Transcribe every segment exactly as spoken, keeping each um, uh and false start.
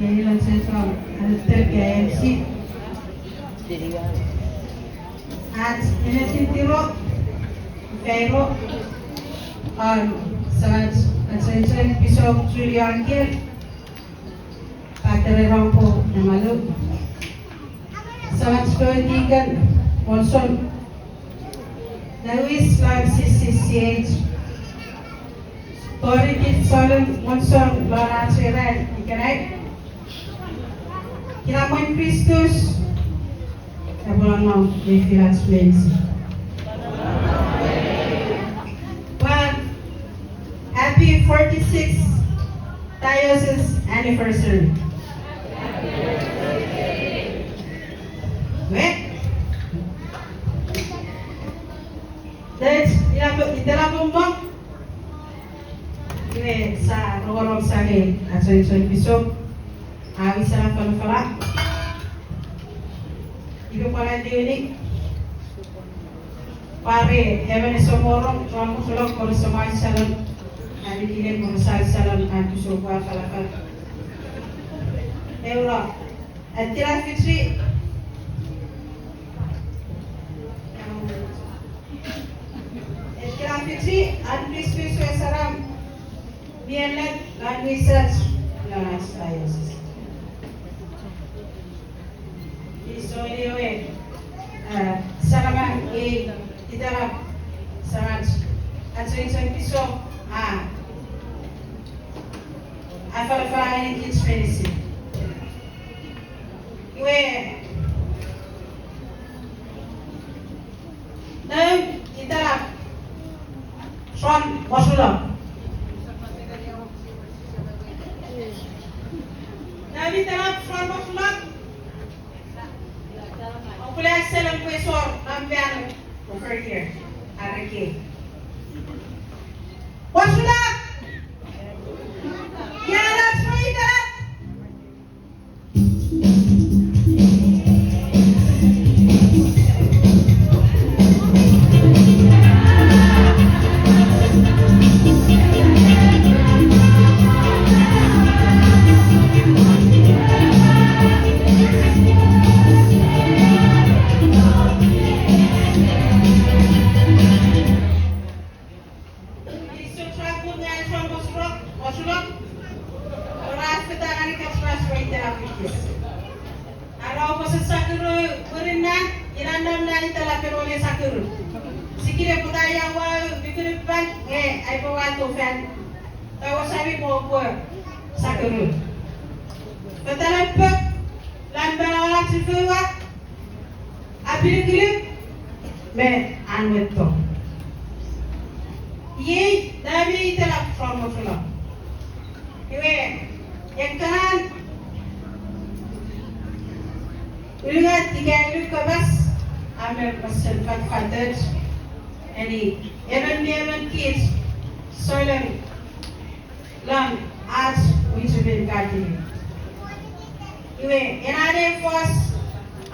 Ilo chechon, alo teke M C. Ach enetitiro, feiro, an, samach, ach enchon Pisop Julian Kiel, Patere Rompo Namalu. Samach kewe deacon, Monson, Lewis lon C C C H, tori kich souleng Monson lon ach ira ikenai. Kinamwen Kristus epwe nonnom nefilach meinisin. Pwan happy forty-sixth diocese anniversary. We, nech, ina po, itela po mo. Iwe sa rongorong seni ach enchon Pisop, a wisen afanafana. Iwe pwan a liwini. Pwari emon ese morong, rong musulok, kore samai salan, ani kile kore sai salan, an Pisop a afanafan. Eura, etilafichi. Etilafichi an Kristus we saram mi ennet lon wisach lon ach diocese. Iso ewe, eh, saram ei itelap, samach, ach enchon Pisop, a, afanafana ngeni kich meinisin. Iwe, noum itelap, John Mosulok. Noum itelap, John Mosulok. Oupwe le aselem pwe esor nampiano over here. Areke. Mosulok! Ia ach noum itelap? Isu chapur ngang John Mosulok, Mosulok. Ora feta ngeni kach ras roi tena pikis. Ara oupwe sakuru murinno, ina nom nani tela pen ole sakuru. Sikire pota ia wau mikiripan, nge aipwe wato fan. Tawa sami mo pwe sakuru. Feta lepek, lan bana wala chifewa. Apilukuluk me an wetto. Iei, nami itela from Mosulok. Iwe, ekkanan, ulungat ika uluk kapas, a men mesen fatfatoch, eni, emon me emon kich, souleng, lon ach mwichefen Catholic. Iwe, ena ne fos,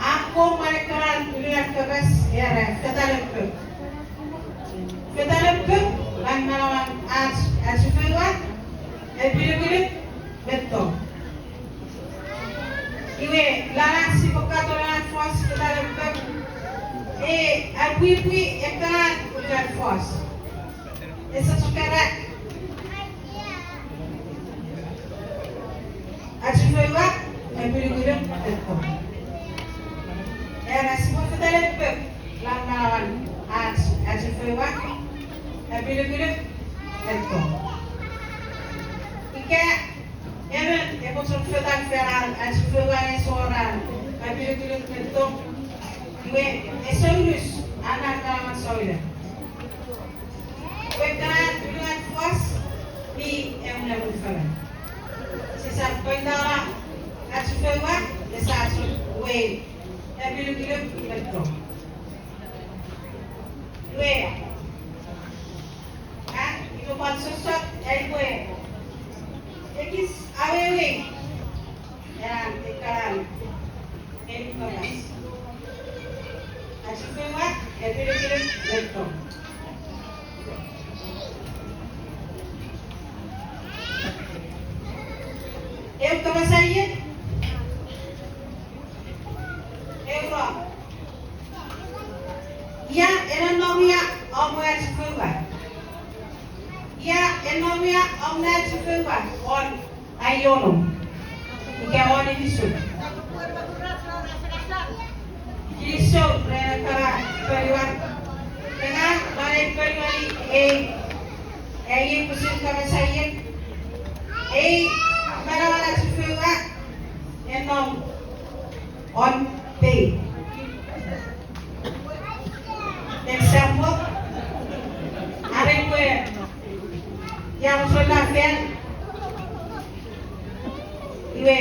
a kon mwan ekkanan ulungat kapas, era, feta lepek. Feta lepek, lon manaman ach, ach feiwa, apilukuluk, metto. Iwe, lon ach sipwe katon ena fos, feta lepek. E, apwipwi, ekkanan ulungat fos. Ese chok era. Ach feiwa, apilukuluk, metto. Era sipwe feta lepek, lon manaman ach, ach feiwa, apilukuluk, metto. Ika, emon, epwe chok feta fan an, ach feiwa ese wor an, apilukuluk, metto. Iwe, ese unus, an an manaman souleng. Iwe ekkanan ulungat fos, mi emon emon fengen. Sisap pointala, ach feiwa, ese chok wei, apilukuluk, metto. Iwe, a, iwe pwan sossot, a iwe, ekis awewe. Ena ekkanan, eni kapas. Ach feiwa, apilukuluk, metto. Eu kapas aiet, Nom ia om na achifoua won aiono ika won inisum. Kinisou ren ekkana ponuan. Ngang ua ne ponueni ei, ei pwisin kapas aiek. Ei manauen achifoua e nom won pei. Example, are pwe ia mosolla fan, iwe,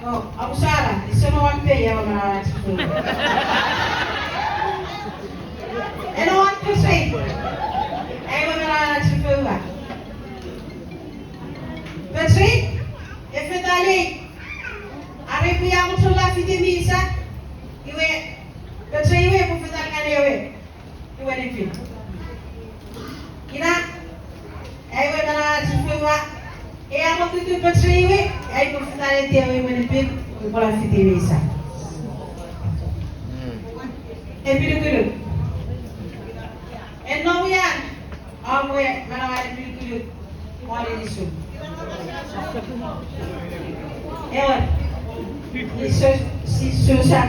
o, omusala, ese nom won pei, ia manauen achifoua. E nom won pei, ia manauen achifoua. Pechei, e fetal ei, are pwe ia mosolla fiti misa, iwe, pechei we epwe fetal ngeni ewe, iwe nipin. Ina, ai we manauen achifoua, e a mokutu pechei we, ai pwe fetal eti ewe iwe nipin, epwe la fiti misa. Epinukunuk. En nom ia, om we manauen epinukunuk won inisum. Ewer, iso, si, Susan.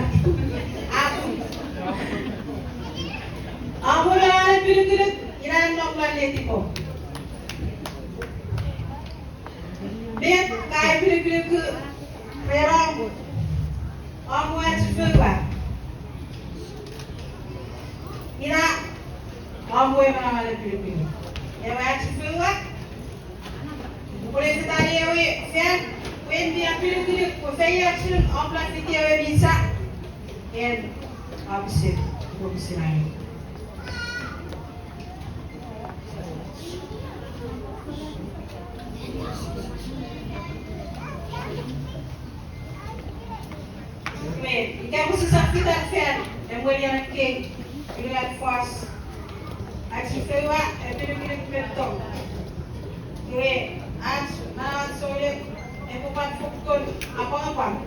Apu. Om we manauen epinukunuk, ina en nom won letipom. Met ka epinukunuku ren om we achifoua? Ina, om we manauen epinukunuk. Ewe achifoua, upwe ne fetal ewe fan, pwe en mi epinukunuk pwe feiochun om la fiti ewe misa, en opposite, opposite ai. Iwe, ika pwe sisap fiti fan, emweni an ekkei unungat fos, achifoua, epinukunuk me tong. Iwe, ach, na ach souleng, epwe pwan fokkun apwangapwang.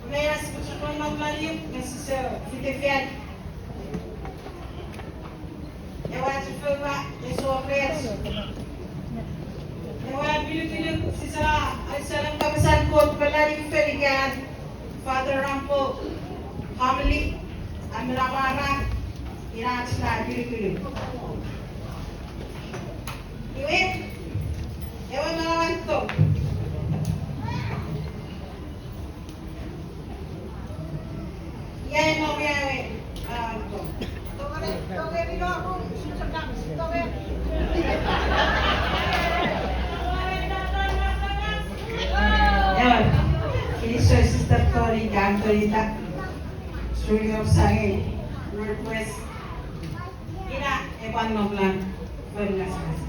Iwe, ach sipwe chok nom lalium, nge sise fiti fan. Ewe achifoua ese wor rech. Ewe apinukunuk sisap ausening kapasen Kot me laliu fenikan Father Rambo homily, a men amwarar, ina ach na apinukunuk. Iwe, ewe manauen tong. Ia e nom ia ewe, a, tong. Ewer, kinisou Sister Tori, Kantorita, suri om sangei, request. Ina epwe nom lon fon ngasangas.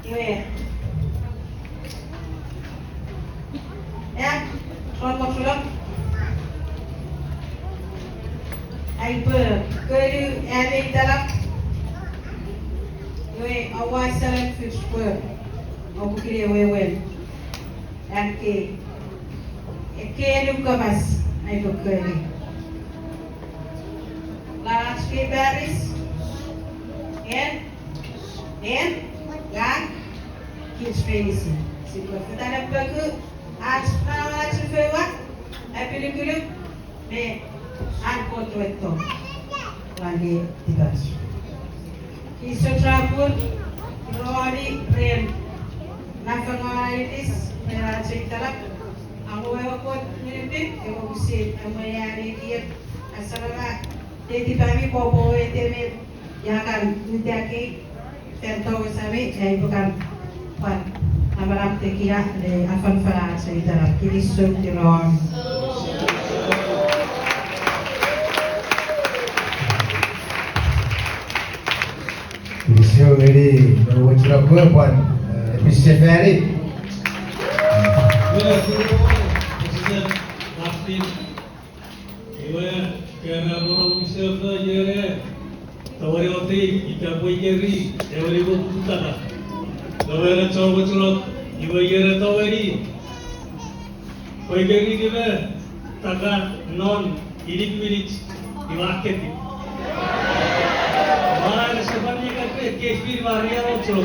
Iwe. Am, ron mochulok. Aipwe konu ami italap. Iwe, oua selek fich pwe oupwe kini wewen. Ake, ekkei enu kapas aipwe konu. Lon ach kei parish, en, en, ngang, kich meinisin. Sipwe fetan epoku ach manauen achifoua, apinukunuk, me an Kot we tong. Lon ei tipach. Kinisou chapur, roni ren nafangawa inis, ren ach ei italap, amo ewe Kot mi pin, ewe usin, amo eani ekiek, asarama, tetipami popo we teme, ia kan uta kei, fan tonge sami, ai pwe kan pwan namanam tekia ne afanafana ach ei italap. Kinisou chapur. Kinisou ngeni ewe church pwe pwan, eh, episefani. Iwe, kena mono wisefo iere, tongeni oti, ika pwe ikeri, ewe nimu pututaka. Tongeni chon mochulok, iwe iere tongeni. Pwe ikeri nime, taka non, inik minich, iwe aketi. Ara, sefan ika pet, kei fini Maria Rocho.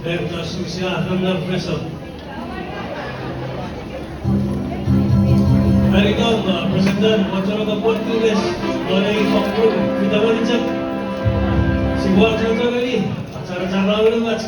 Ren ka su sia fen na professor. Very good, uh, President, mochen ka pwon tumes, lon ei fokkun, kita wolichek. Sipwe achocho ngeni, achara chara unuach.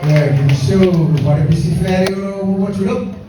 Eh, kinisou, pwan pisi fan ewe mochulok.